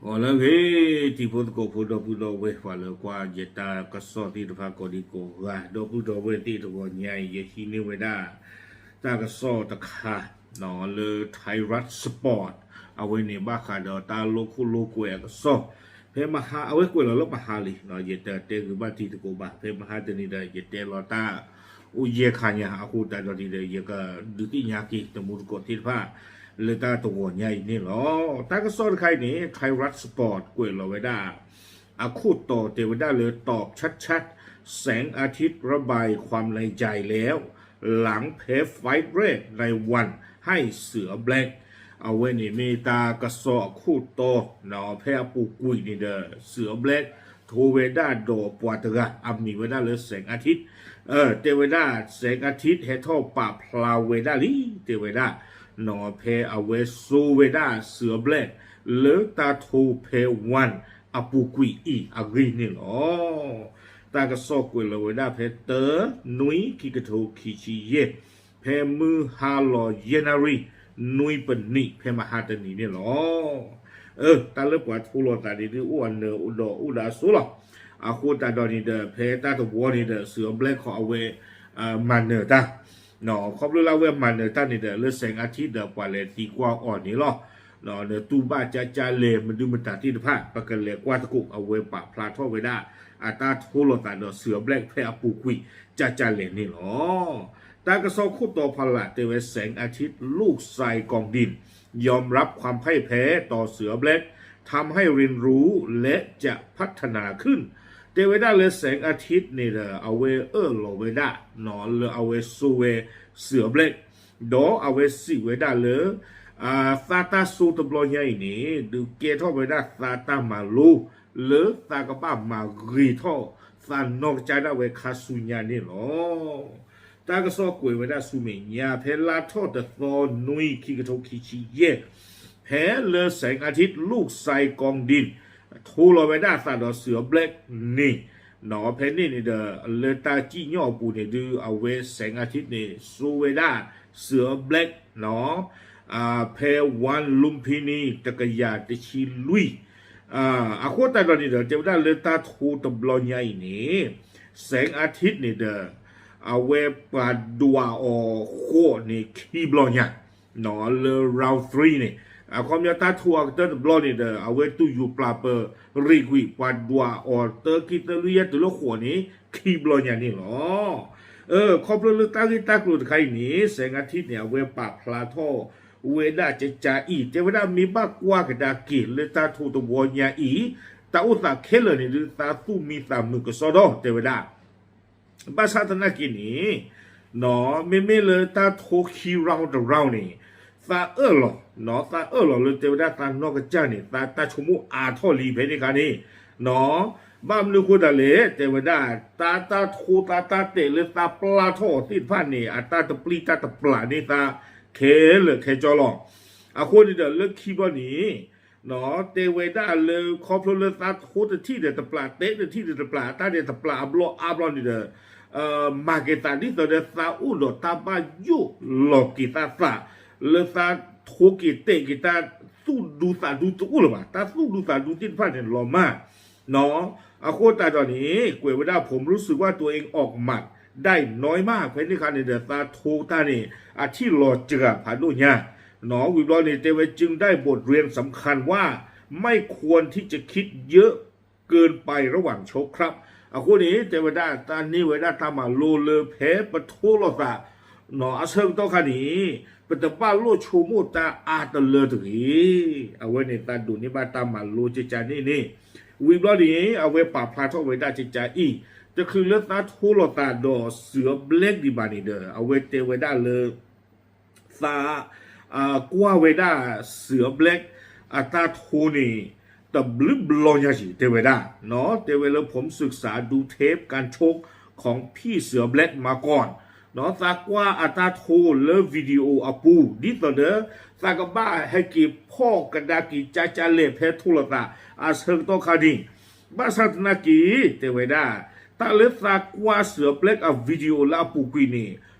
အိၣ်လၢအဂ့ၤ တံၤဖိသကိးဖိ ဒီပုၢ်ဒီဝဲၢ် ပှၤလၢကွၢ်ယတၢ်ကစီၣ်သ့ၣ်တဖၣ်ကိးဒံကိးဂၤ ဒီပုၢ်ဒီဝဲၢ်သ့ၣ် တဂီၤညါအံၤ ယဟံးန့ၢ်ဝဲဒၣ် တၢ်ကစီၣ်တခါ လၢ Thai Rat Sport အဝဲန့ၣ်ဘၣ်ဃးဒီးတၢ်လိာ်ခိၣ်လိာ်ကွဲအကစီၣ် ဖဲမဟါ အဝဲကွဲးလီၤလၢမဟါလံ ယတတဲဂ့ၤဘၣ်တံၤသကိးဘၣ် ဖဲမဟါတနံၤဒီး ယတဲလီၤတၢ်အိၣ်ယဲၢ်ခါညါ အဃိသတးဒီးန့ၣ်ဒီး ယကဒုးသ့ၣ်ညါက့ၤတမူတကိးသ့ၣ်တဖၣ် လၢတၢ်တဂီၤညါအံၤန့ၣ်လီၤ. တၢ်ကစီၣ်တခါအံၤန့ၣ် Thai Rat Sport ကွဲးလီၤဝဲဒၣ် အခိၣ်တီတဲဝဲဒၣ်လၢ ตอบชัดๆ แสงอาทิตย์ระบายความในใจแล้ว หลังแพ้ไฟต์แรกในวันให้เสือแบล็ก အဝဲန့ၣ်မ့ၢ်တၢ်ကစီၣ်အခိၣ်တီ ဖဲအပူၤကွံာ်န့ၣ်ဒီး เสือแบล็ก ထိဝဲဒၣ်ဒီးပှၤတဂၤ အမံၤဝဲဒၣ်လၢ แสงอาทิตย์ တဲဝဲဒၣ် แสงอาทิตย์ ဟဲထီၣ်ပာ်ဖျါဝဲဒၣ်လံ တဲဝဲဒၣ် ဖဲအဝဲစိာ်ဝဲဒၣ် เสือแบล็ก လၢတၢ်ထိဖဲ วัน အပူၤကွံာ်အံၤအဂ့ၢ်န့ၣ်လီၤ. တၢ်ကစီၣ်ကွဲးလီၤဝဲဒၣ်ဖဲ တၢ နွံ ခံကထိခံဆံယဲၢ် ဖဲမုၢ်ဟါလီၤယဲၢ်နၣ်ရံၣ် နွံပနံး ဖဲမဟါတနံၤန့ၣ်လီၤ. တၢ်လၢပှၤထိလိာ်သးန့ၣ်ဒုးအိၣ်အနၢၤဒီးအိၣ်ဒီးအစိလီၤ. အဃိသတးဒီးန့ၣ်ဒီး ဖဲတၢ်တဝီန့ၣ်ဒီး เสือแบล็ก ခီအဝဲ မၤနၢၤတၢ် ခီဖျိလၢအဝဲမၤနၢၤတၢ်န့ၣ်ဒီး လၢ แสงอาทิตย์ ဒီးပှၤလဲၤသံကွၢ်အီၤန့ၣ်လီၤ. နတူၢ်ဘၣ်ကၠါကၠါလဲၣ် မဒုမတၤသ့ၣ်တဖၣ် ပကလဲၤကွၢ်သကိး အဝဲပာ်ဖျါထီၣ်ဝဲဒၣ် အတၢ်ထိလိာ်သးဒီး เสือแบล็ก ဖဲအပူၤကွံာ် ကၠါကၠါလဲၣ်န့ၣ်လီၤ. တၢ်ကစီၣ်ခိၣ်တီဖီလာ်တဲဝဲ แสงอาทิตย์ ลูกทรายกองดิน ยอมรับความพ่ายแพ้ต่อเสือแบล็ก ทำให้เรียนรู้และจะพัฒนาขึ้น တဲဝဲဒၣ်လၢ แสงอาทิตย์ န့ၣ်ဒီး အဝဲအၢၣ်လီၤဝဲဒၣ် လၢအဝဲစိာ်ဝဲ เสือแบล็ก ဒီးအဝဲစံးဝဲဒၣ်လၢ သးတၢ်စိတဘျီညါအံၤန့ၣ် ဒုးကဲထီၣ်ဝဲဒၣ်သးတၢ်မၤလိ လၢသးကဘၣ်မၤဂ့ၤထီၣ် သးနီၢ်ကစၢ်ဒၣ်ဝဲခါဆူညါန့ၣ်လီၤ. တၢ်ကစီၣ်ကွဲးဝဲဒၣ်ဆူမဲာ်ညါ ဖဲလါထီၣ်တသီ နွံ ခံကထိခံဆံယဲၢ် ဖဲလၢ แสงอาทิตย์ ลูกทรายกองดิน ထိလီၤဝဲဒၣ်အသးဒီး เสือแบล็ก န့ၣ် ဖဲန့ၣ်န့ၣ်ဒီး လၢတၢ်စံၣ်ညီၣ်အပူၤန့ၣ်ဒုး အဝဲ แสงอาทิตย์ န့ၣ် စိာ်ဝဲဒၣ် เสือแบล็ก ဖဲ วันลุมพินี တကယၤတဆံလွံၢ် အဃိသတးဒီးန့ၣ်ဒီး တဲဝဲဒၣ်လၢတၢ်ထိတဘျီညါအံၤန့ၣ် แสงอาทิตย์ န့ၣ်ဒီး အဝဲပှၤဒွးအီၤဃိးန့ၣ် ခံဘျီညါ လၢ round three န့ၣ် အခီပညီတၢ်ထိအကတၢၢ်တဘျီန့ၣ်ဒီး အဝဲတူၢ်ယူၤပျၢ်ပၢၤရံၣ်ကွံာ် ပှၤဒွးအီၤတၢခံသၢလွံၢ်ယဲၢ်တုၤလၢဃိးန့ၣ် ခံဘျီညါန့ၣ်လီၤ. ခီဖျိလၢတၢ်ဂ့ၢ်တၢ်ကျိၤတခါအံၤန့ၣ် แสงอาทิตย์ န့ၣ် အဝဲပာ်ဖျါထီၣ်ဝဲဒၣ်ကကးအံၤ တဲဝဲဒၣ်မ့ၢ်ဘၣ်ကွၢ်ကဒါက့ၤလၢတၢ်ထိတဝီညါအံၤ တၢ်အိၣ်သးခဲလၢာ်န့ၣ်ဒုး သးသူၣ်မံသးမုာ်ကစီဒီ တဲဝဲဒၣ် ဘၣ်ဆၣ်သနာ်က့န့ၣ် မ့မ့ၢ်လၢတၢ်ထိခံ round တ round န့ၣ် သးအၢၣ်လီၤ သးအၢၣ်လီၤလၢတဲဝဲဒၣ်သးနီၢ်ကစၢ်န့ၣ် သးတၢ်ဆိကမိၣ်အါထီၣ်လံဖဲန့ၣ်အခါန့ၣ် ဘၣ်မနုၤအဃိသတးလဲၣ် တဲဝဲဒၣ် တၢ်တၢ်ထိသးတၢ်တဲာ်လၢသးပျၢ်ထီၣ်အီၤသ့ၣ်တဖၣ်န့ၣ် အတၢ်တပျံၤတၢ်တပျၢ်န့ၢ်သးခဲလၢာ်ခဲဆ့လီၤ. အဃိန့ၣ်ဒီးလၢခံဘျီန့ၣ် တဲဝဲဒၣ်လၢခီဖျိလၢသးထိတထံၣ်ဒီးတပျၢ် တဲတထံၣ်ဒီးတပျၢ် အတၢ်ဒဲးတပျၢ်အဘျီအါဘျီန့ၣ်ဒီး မၤက့ၤသးဒ်သိးဒီးသးအိၣ်ဒီးတၢ်ဘၣ်ယိၣ်လီၤက့ၤသးသး လၢသးထိက့ၤတဲာ်က့ၤတၢ်သူၣ်ဒူသးဒူတအိၣ်လၢၤဘၣ် တၢ်သူၣ်ဒူသးဒူသ့ၣ်တဖၣ်န့ၣ်လီၤမၢ် အဃိသတးဒီးန့ၣ် ကွဲးဝဲဒၣ် ผมรู้สึกว่าตัวเองออกหมัดได้น้อยมาก ဖဲန့ၣ်အခါန့ၣ်ဒီး သးထိတၢ်န့ၣ် အထံၣ်လီၤစှၤဖးဒိၣ်ညါ ဝံၤဘျီန့ၣ် တဲဝဲ จึงได้บทเรียนสำคัญว่า ไม่ควรที่จะคิดเยอะเกินไประหว่างชกครับ အဃိန့ၣ် တဲဝဲဒၣ် တၢ်န့ၢ်ဝဲဒၣ်တၢ်မၤလိလၢဖဲပထိလိာ်သး အဆၢကတီၢ်ခါန့ၣ် ပတဘၣ်လိၣ်ဆိကမိၣ်တၢ်အါတလၢတဂ့ၤ အဝဲန့ၣ်သးဒိးန့ၢ်ဘၣ်တၢ်မၤလိကကးန့ၣ်န့ၣ် ဝံၤဘျီန့ၣ် အဝဲပာ်ဖျါထီၣ်ဝဲဒၣ်ကကးအံၤ တချုးလၢသးထိလိာ်သးဒီး เสือแบล็ก ဒံးဘၣ်န့ၣ်ဒီး အဝဲတဲဝဲဒၣ်လၢ သး ကွၢ်ဝဲဒၣ် เสือแบล็ก အတၢ်ထိန့ၣ် တဘျုးဘျီညါက့ၤ တဲဝဲဒၣ် တဲဝဲလၢ ผมศึกษาดูเทปการชกของพี่เสือแบล็กมาก่อน သးကွၢ်အတၢ်ထိလၢ video အပူၤ ဒ်သိးဒီး သးကဘၣ်ဟဲက့ၤဖီၣ်ကဒါက့ၤကကးလဲၣ်ဖဲထိလိာ်သး အဆၢကတီၢ်ခါန့ၣ် ဘၣ်ဆၣ်သနာ်က့ တဲဝဲဒၣ် တၢ်လၢသးကွၢ် เสือแบล็ก အ video လၢအပူၤကွံာ်န့ၣ်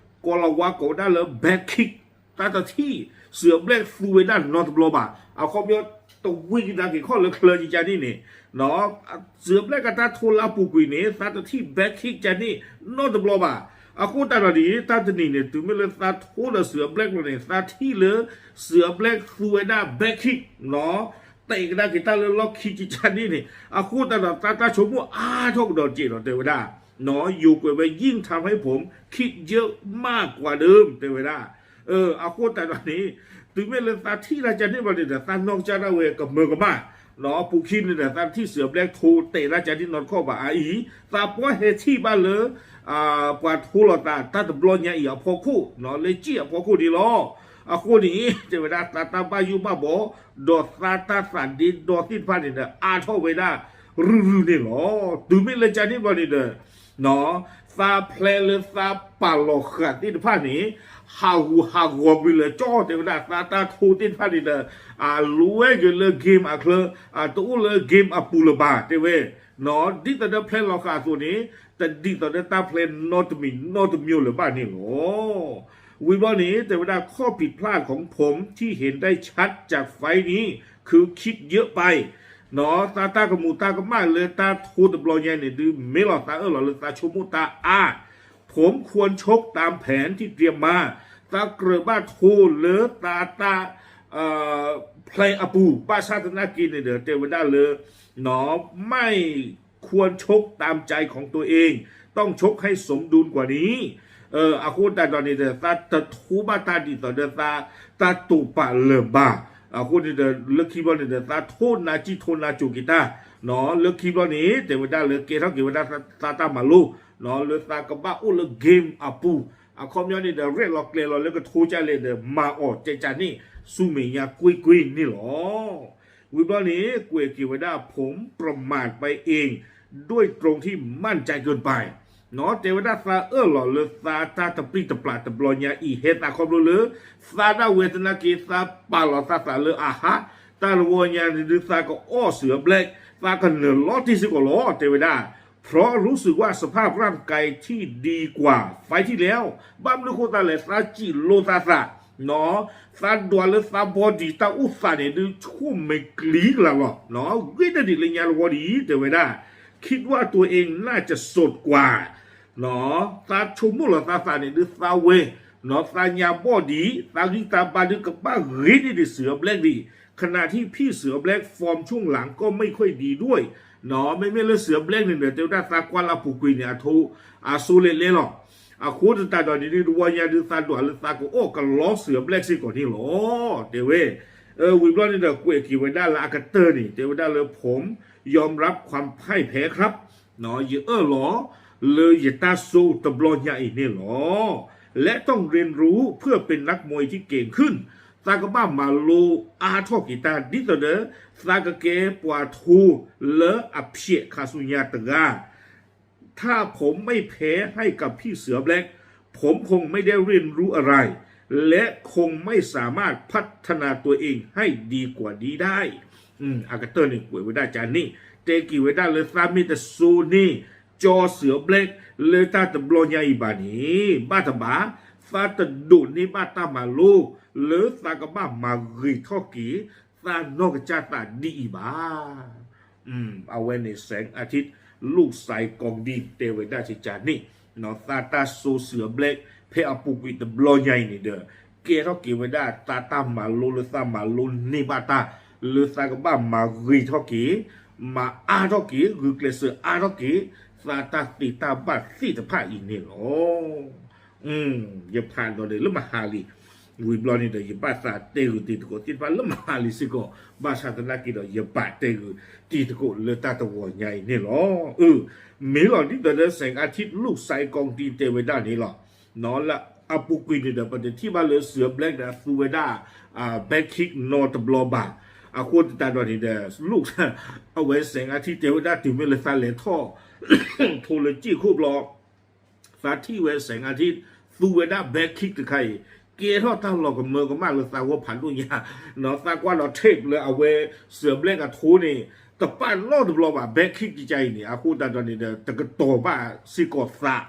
ကိၤလၤဝါကိးဝဲဒၣ်လၢ back kick တၢ်တထံၣ် เสือแบล็ก သူဝဲဒၣ်နီတဘျီဘၣ် အခီပညီ တဝံၤကဒါက့ၤခီၣ်လၢချၢကကန့ၣ်န့ၣ်, စံးဘျဲၣ်ကတၢ်ထိလၢအပူၤကွံာ်န့ၣ် သးတထံၣ် back kick ကန့ၣ် နီတဘျီဘၣ်. အဃိသတးဒီးန့ၣ် တၢ်တနံၤန့ၣ် တုၤမ့ၢ်လၢသးထိဒီးစံးဘျဲၣ်လီၤန့ၣ် သးထံၣ်လၢ စံးဘျဲၣ်သူဝဲဒၣ် back kick နီၤ တဲာ်ကဒါက့ၤတၢ်လၢလီၢ်ခံကကန့ၣ်န့ၣ် အဃိသတးဒီး သးတၢ်ဆိကမိၣ်အါထီၣ်ကဒီးတက့ၢ်ဒီး တဲဝဲဒၣ် နီၤ ယိၤကွဲးဝဲ ยิ่งทำให้ผมคิดเยอะมากกว่าเดิม တဲဝဲဒၣ် အဃိသတးဒီးန့ၣ် တုၤမ့ၢ်လၢသးထံၣ်တၢ်ကန့ၣ်ဘျီန့ၣ်ဒီး သးနီၢ်ကစၢ်ဒၣ်ဝဲကမၢကမၣ် နီၤ ပူၤခံန့ၣ်ဒီး သးတထံၣ်စံးဘျဲၣ်ထိတဲာ်တၢ်ကန့ၣ်နီတခီၣ်ဘၣ်အအံၤ သးပှၢ်ဟဲထံၣ်ဘၣ်လၢ ပှၤထိလီၤသးတၢ်တဘျီညါအံၤအဖီခိၣ် နီၤ လၢကၠံၣ်အဖီခိၣ်ဒ်လီၤ. အဃိန့ၣ် တဲဝဲဒၣ်သးတၢ်ဘၣ်ယိၣ်ဘၣ်ဘီ ဒီးသးတၢ်သးဒ့ဒီသ့ၣ်တဖၣ်န့ၣ်ဒီး အါထီၣ်ဝဲဒၣ် ရုၢ်ရုၢ်န့ၣ်လီၤ. တုၤမ့ၢ်လၢကန့ၣ်ဘျီန့ၣ်ဒီး သးဖျဲးလၢသးပာ်လီၤဃာ်သ့ၣ်တဖၣ်န့ၣ် ဟးဂူာ်ဟးဂီၤကွံာ်လၢာ်ကၠီ တဲဝဲဒၣ် သးတၢ်ထိသ့ၣ်တဖၣ်န့ၣ်ဒီး အလိၤဝဲက့ၤလၢ game အချၢ တအိၣ်လၢ game အပူၤလၢၤဘၣ် တဲဝဲ နီၤ ဒ်သိးဒီးဖျဲးလီၤဃာ်အသိးန့ၣ် တဒ်သိးဒီးတၢ်ဖျဲးနီတမံၤနီတမံၤလၢၤဘၣ်န့ၣ်လီၤ. ဝံၤဘျီန့ၣ် တဲဝဲဒၣ် ข้อผิดพลาดของผมที่เห็นได้ชัดจากไฟล์นี้คือคิดเยอะไป နီၤ သးတၢ်ကမူးတၢ်ကမၣ်လၢတၢ်ထိတဘျီညါန့ၣ် ဒုးမ့ၢ်လီၤသးအၢၣ်လီၤလၢသးဆိကမိၣ်တၢ်အါ ผมควรชกตามแผนที่เตรียมมา သးကြၢးဘၣ်ထိလၢသးတၢ် plan အပူၤ ဘၣ်ဆၣ်သနာ်က့န့ၣ်ဒီး တဲဝဲဒၣ်လၢ ไม่ควรชกตามใจของตัวเอง ต้องชกให้สมดุลกว่านี้ အဃိသတးဒီးန့ၣ်ဒီး သးတထိဘၣ်တၢ်ဒ်သိးဒီးသးတၢ်တိာ်ပာ်လၢၤဘၣ်. အဃိန့ၣ်ဒီး လၢခံဘျီန့ၣ်ဒီး သးထိနါစံၣ်ထိနါစိၤက့ၤတၢ် နီၤ လၢခံဘျီန့ၣ် တဲဝဲဒၣ်လၢကဲထီၣ်က့ၤဝဲဒၣ်သးတၢ်မၤလိ နီၤ လၢသးကဘၣ်အိၣ်လၢ game အပူၤ အခီပညီန့ၣ်ဒီး ရဲၣ်လီၤကျဲၤလီၤလၢကထိကၢ်လဲၣ်ဒီး မၤအီၤကဲကၢ်န့ၣ် ဆူမဲာ်ညါကွ့ၢ်ကွ့ၢ်န့ၣ်လီၤ. ဝံၤဘျီန့ၣ် ကွဲးက့ၤဝဲဒၣ် ผมประมาทไปเองด้วยตรงที่มั่นใจเกินไป နီၤ တဲဝဲဒၣ်သးအၢၣ်လီၤလၢသးတၢ်တပျံၤတပျၢ်တဘျီညါအံၤ ဟဲသးခီဖျိလၢ သးဒၣ်ဝဲသနာ်က့ သးပာ်လီၤသးသးလၢအဟး တၢ်တဝီညါန့ၣ်ဒုးသးကအီၣ်စံးဘျဲၣ် သးကနၢၤလီၤတံၢ်စ့ၢ်ကီးလီၤ တဲဝဲဒၣ် เพราะรู้สึกว่าสภาพร่างกายที่ดีกว่าไฟล์ที่แล้ว ဘၣ်မနုၤဃိသးလဲၣ် သးစံးလိာ်သးသး နီၤ သးဒွးလၢသး body တၢ်အိၣ်သးန့ၣ်ဒုး ဆိၣ်မဲာ်ကျံကလၤလီၤ နီၤ ဂ့ၤတဒံးလၢညါတဝီဒံး တဲဝဲဒၣ် คิดว่าตัวเองน่าจะสดกว่า နီၤ သးဆိကမိၣ်လီၤသးသးန့ၣ်ဒုးသးဝဲ နီၤ သးညါ body သးဂံၢ်သးဘါဒုးကဘၣ်ဂ့ၤန့ၢ်ဒံးစံးဘျဲၣ်ဒံး ขณะที่พี่เสือแบล็ค ฟอร์มช่วงหลังก็ไม่ค่อยดีด้วย နီၤ မ့မ့ၢ်လၢစံးဘျဲၣ်န့ၣ်ဒီး တဲဝဲဒၣ်သးကွၢ်လၢအပူၤကွံာ်န့ၣ် အထိ အစိလဲၤလဲၤလီၤ. အဃိသတးဒီးန့ၣ်ဒုး တဝီညါဒုးသးဒွးလၢသးကအီၣ်ကလီစံးဘျဲၣ်စ့ၢ်ကီးန့ၣ်လီၤ တဲဝဲ ဝံၤဘျီန့ၣ်ဒီး ကွဲးက့ၤဝဲဒၣ်လၢအကတၢၢ်န့ၣ် တဲဝဲဒၣ်လၢ ผมยอมรับความพ่ายแพ้ครับ နီၤ ယအၢၣ်လီၤလၢယတၢ်စိတဘျီညါအံၤန့ၣ်လီၤ และต้องเรียนรู้เพื่อเป็นนักมวยที่เก่งขึ้น သးကဘၣ်မၤလိအါထီၣ်က့ၤတၢ် ဒ်သိးဒီး သးကကဲပှၤထိလၢအဖျဲးခါဆူညါတဂၤ ถ้าผมไม่แพ้ให้กับพี่เสือแบล็ค ผมคงไม่ได้เรียนรู้อะไร และคงไม่สามารถพัฒนาตัวเองให้ดีกว่านี้ได้ အကတၢၢ်န့ၣ်ကွဲးဝဲဒၣ်ကန့ၣ် တဲက့ၤဝဲဒၣ်လၢသးမ့ၢ်တစိန့ၢ် ကၠီစံးဘျဲၣ် လၢတၢ်တဘျီညါအံၤဘၣ်န့ၣ် ဘၣ်တဘၣ် သးတဒိးန့ၢ်ဘၣ်တၢ်မၤလိ လၢသးကဘၣ်မၤဂ့ၤထီၣ်က့ၤ သးနီၢ်ကစၢ်သးဒ်အံၤဘၣ် အဝဲန့ၣ် แสงอาทิตย์ ลูกชายกองดี တဲဝဲဒၣ်ကန့ၣ် သးတၢ်စိစံးဘျဲၣ် ဖဲအပူၤကွံာ်တဘျီညါအံၤန့ၣ်ဒီး ကဲထီၣ်က့ၤဝဲဒၣ်သးတၢ်မၤလိလၢသးမၤလိန့ၢ်ဘၣ်တၢ် လၢသးကဘၣ်မၤဂ့ၤထီၣ်က့ၤ မၤအါထီၣ်က့ၤ ဂုာ်ကျဲးစၢးအါထီၣ်က့ၤ သးတၢ်သ့တၢ်ဘၣ်သ့ၣ်တဖၣ်အံၤန့ၣ်လီၤ. ယဖးဒီးန့ၣ်လၢမဟါလံ ဝံၤဘျီန့ၣ်ဒီး ယဘၣ်သးတဲဂုာ်တံၤသကိးသ့ၣ်တဖၣ်လၢမဟါလံစ့ၢ်ကီး ဘၣ်ဆၣ်သနာ်က့ဒီး ယဘၣ်တဲဂုာ်တံၤသကိးလၢတၢ်တဝီညါအံၤန့ၣ်လီၤ. မ့ၢ်လီၤ ဒ်သိးဒီး แสงอาทิตย์ ลูกชายกองดี တဲဝဲဒၣ်န့ၣ်လီၤ. လၢအပူၤကွံာ်န့ၣ်ဒီး ပတထံၣ်ဘၣ်လၢစံးဘျဲၣ်ဒီးသူဝဲဒၣ် back kick နီတဘျီဘၣ်. အဃိသတးဒီးန့ၣ်ဒီး အဝဲ แสงอาทิตย์ တဲဝဲဒၣ်တုၤမ့ၢ်လၢသးလဲၤထီၣ် ထိလၢကၠံၣ်ခိၣ်ဘျီ သးထံၣ်ဝဲ แสงอาทิตย์ သူဝဲဒၣ် back kick တခါအံၤ ကဲထီၣ်တၢ်လီၤကမၢကမၣ်လၢသးဂီၢ်ဖးဒိၣ်ညါ သးကွၢ်ဒီး tape လၢအဝဲ စံးဘျဲၣ်အထိန့ၣ် တပာ်နီတဘျီဘၣ် back kick ကကါအံၤန့ၣ် အဃိသတးဒီးန့ၣ်ဒီး တကတီၤဘၣ်စ့ၢ်ကီးသး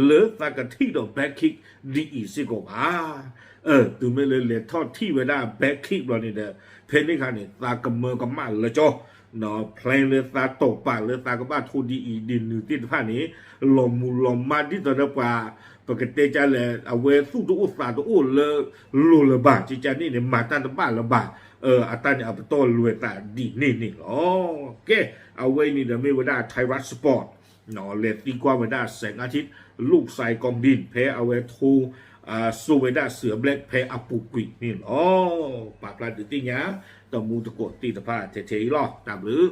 လၢသးကထံၣ်ဒီး back kick ဒ်အံၤစ့ၢ်ကီးဘၣ်. တုၤမ့ၢ်လၢလဲၤထီၣ်ထံၣ်ဝဲဒၣ် back kick ဘျီန့ၣ်ဒီး ဖဲန့ၣ်အခါန့ၣ် သးကမၢကမၣ်လၢကၠီ plan လၢသးတီၢ်ပာ်လၢသးကဘၣ်ထိဒ်အံၤဒ်နုၤသ့ၣ်တဖၣ်န့ၣ် လီၤမူၤလီၤမၢ်ဒ်သိးဒီးပှၤ ပကတဲကလဲၣ် အဝဲသူၣ်တအိၣ်သးတအိၣ်လၢလိၤလၢၤဘၣ် ကကန့ၣ်န့ၣ် မၤတၢ်တဘၣ်လၢၤဘၣ် အတၢ်န့ၣ်အပတီၢ်လွဲၤသးဒ်န့ၣ်န့ၣ်လီၤ. ကဲ အဝဲအံၤန့ၣ်ဒီးမ့ၢ်ဝဲဒၣ် Thairath Sport လဲၤသံကွၢ်ဝဲဒၣ် แสงอาทิตย์ ลูกชายกองดิน ဖဲအဝဲထိ စိဝဲဒၣ် เสือแบล็ค ဖဲအပူၤကွံာ်န့ၣ်လီၤ. ပာ်ဖျါဒုးသ့ၣ်ညါ တမူတကိးသ့ၣ်တဖၣ်ထဲထဲအံၤလီၤ. တၢ်ဘျုး